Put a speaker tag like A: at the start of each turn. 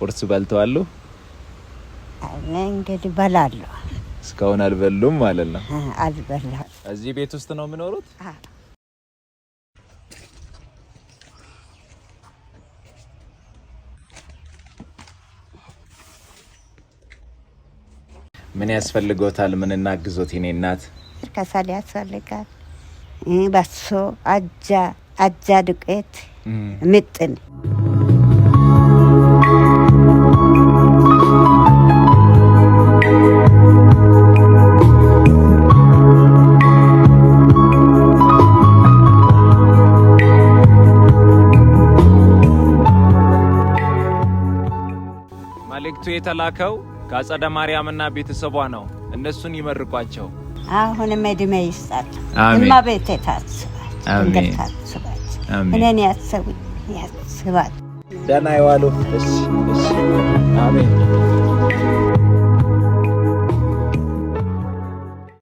A: ቁርስ በልተዋሉ?
B: እኔ እንግዲህ በላለሁ።
A: እስካሁን አልበሉም ማለት ነው።
B: አልበላም።
A: እዚህ ቤት ውስጥ ነው የሚኖሩት?
B: አዎ።
A: ምን ያስፈልጎታል? ምን እናግዞት? የኔ እናት።
B: ከሰል ያስፈልጋል፣ በሶ፣ አጃ፣ አጃ ዱቄት፣ ምጥን።
A: መልእክቱ የተላከው ከአጸደ ማርያምና ቤተሰቧ ነው። እነሱን ይመርቋቸው።
B: አሁንም እድሜ ይስጣቸው።
A: አሜን።
B: እመቤቴ ታስባቸው፣
A: አሜን።
B: ድንግል ታስባቸው፣
A: አሜን።
B: እኔን ያሰቡኝ ያስባቸው።
A: ደህና ይዋሉ። እሺ፣ እሺ። አሜን።